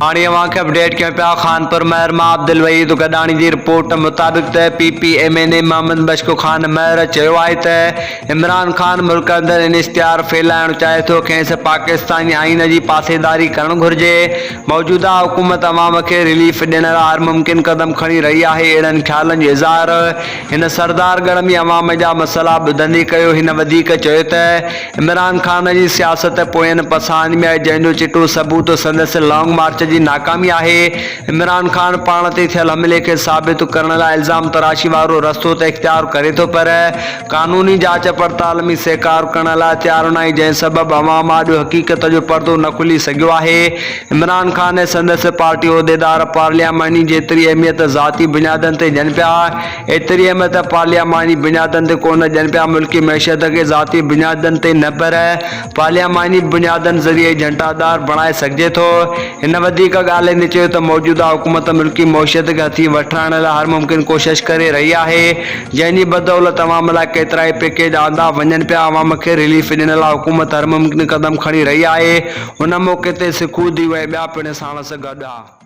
هاڻي اوهان کي اپڊيٽ ڪيون پيا خانپور مهر مان عبدالوحيد گڏاڻي جي رپورٽ مطابق ته P P M N A Muhammad Bashk Khan Mahar چيو آهي ته عمران خان ملڪ اندر انشتهار ڦهلائڻ چاهي ٿو کيس پاڪستاني آئين جي پاسيداري ڪرڻ گهرجي موجوده حڪومت عوام کي رليف ڏيڻ لاء هر ممڪن قدم کڻي رهي آهي اهڙن خيالن جو اظهار هن سردار ڳڙهه ۾ عوام جا مسئلا ٻڌندي ڪيو هن وڌيڪ چيو ته عمران خان جي سياست پوين پساهن ۾ آهي جنهن جو چٽو ثبوت سندس لانگ مارچ جي ناڪامي آهي. عمران خان پاڻ تي ٿيل حملي کي ثابت ڪرڻ لاء الزام تراشي وارو رستو ته اختيار ڪري ٿو پر قانوني جاچ پڙتال ۾ سهڪار ڪرڻ لاء تيار ناهي جنهن سبب عوام آڏو حقيقت جو پردو نه کلي سگهيو آهي. عمران خان ۽ سندس پارٽي عهديدار پارلياماني جيتري اهميت ذاتي بنيادن تي ڏين پيا ايتري اهميت پارلياماني بنيادن تي ڪونه ڏين پيا، ملڪي معيشت کي ذاتي بنيادن تي نه پر پارلياماني بنيادن ذريعي جهنٽادار بڻائي سگهجي ٿو. هن وڌيڪ ڳالهائيندي چيو ته موجوده حڪومت ملڪي معيشت کي هٿي وٺرائڻ لاء هر ممڪن ڪوشش ڪري رهي آهي، جنهن جي بدولت عوام لاء ڪيترائي پيڪيج آندا وڃن پيا، عوام کي رليف ڏيڻ لاء حڪومت هر ممڪن قدم کڻي رهي آهي، ان موقعي تي سکو ديو ۽ ٻيا پڻ ساڻس گڏ ها.